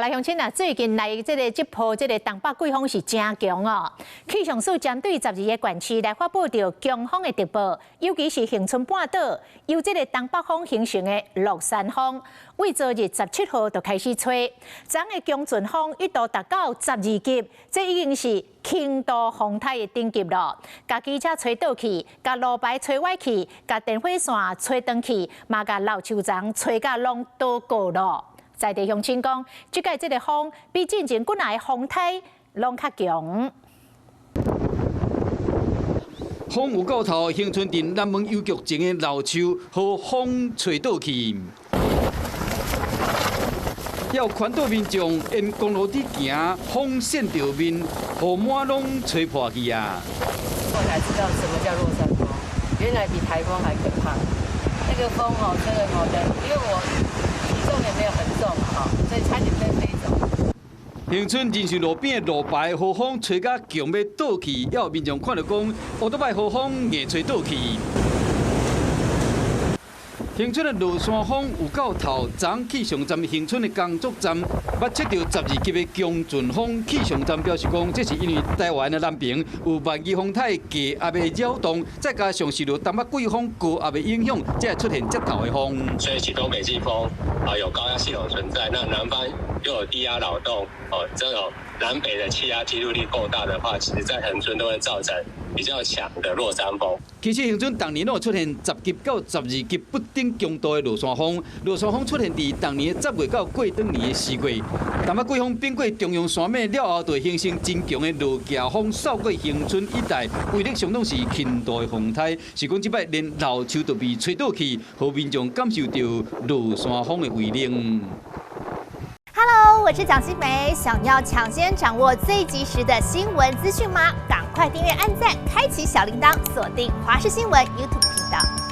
來鄉親啊，最近來這个這波這个東北季風是誠強哦。氣象署針對十二个縣市來發布著強風的特報，尤其是恆春半島，由這个東北風形成的落山風，對昨日17號就開始吹，昨昏的強陣風一度達到12級，這已經是輕度風颱的等級囉。共機車吹倒去，共路牌吹歪去，共電火線吹斷去，嘛共老樹叢吹甲攏倒過囉。在地鄉親講，這擺這个風比進前幾若个風颱攏較強。風有夠透，恆春鎮南門郵局前的老樹，予風吹倒去。有環島民眾沿公路佇行，風扇著面，予滿攏吹破去啊！我才知道什麼叫落山風，原來比颱風還可怕。那個風哦，真的哦的，因為我體重也沒有很重哈，所以差點被飛走。恆春仁壽路邊的路牌，予風吹甲強欲倒去，也有民眾看著講，烏多擺予風硬吹倒去。恆春的落山風有夠透，昨氣象站恆春的工作站捌測著12級的強陣風。氣象站表示講，這是因為台灣的南邊有萬二風台低壓的擾動，再加上受著東北季風高壓的影響，才會出現這透的風。所以啟東北季風啊，有高壓系統存在，那南方又有低壓擾動，哦，這種南北的氣壓梯度力夠大的話，其實在恆春都會造成比較強的落山風。其實恆春逐年攏會出現10級到12級不等強度的落山風，落山風出現佇逐年的10月到過轉年的4月。東北季風經過中央山脈了後，就會形成真強的落舐風，掃過恆春一帶，威力相當是輕度的風颱。是講這擺連老樹都被吹倒去，予民眾感受著落山風的威力。 Hello，我是蔣新梅，想要搶先掌握最及時的新聞資訊嗎？趕快訂閱、按讚、開啟小鈴鐺，鎖定華視新聞 YouTube 頻道。